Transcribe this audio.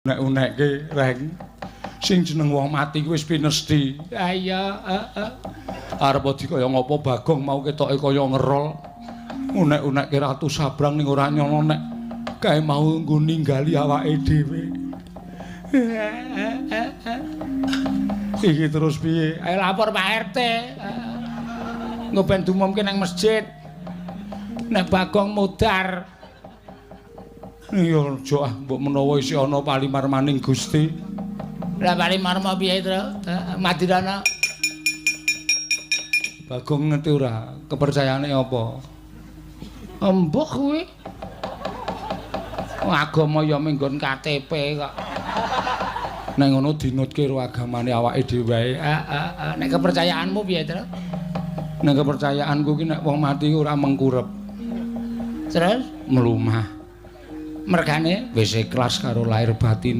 Unek-unekke reng. Sing jeneng wong mati kuwi wis pinesti. Ha iya, heeh. Arep di kaya ngapa Bagong mau ketoke kaya ngerol. Unek-unekke Ratu Sabrang ning ora nyono nek kae mau nggo ninggali awake dhewe. Iki terus piye? Ayo lapor Pak RT. Engko ben diumumke nang masjid. Nek Bagong mudar. Iya aja ah, mbok menawa isih ana palimarmaning Gusti. Lah palimarma piye, Tru? Madirana. Bagong ngerti ora kepercayaane apa? Embuh kuwi. Agama ya minggon KTP kok. Nek ngono dinutke karo agamane awake dhewe wae. Heeh, nek kepercayaanmu piye, Tru? Nek kepercayaanku ki nek wong mati ora mengkurep. Terus mlumah. Mergane wis ikhlas karo lahir batine.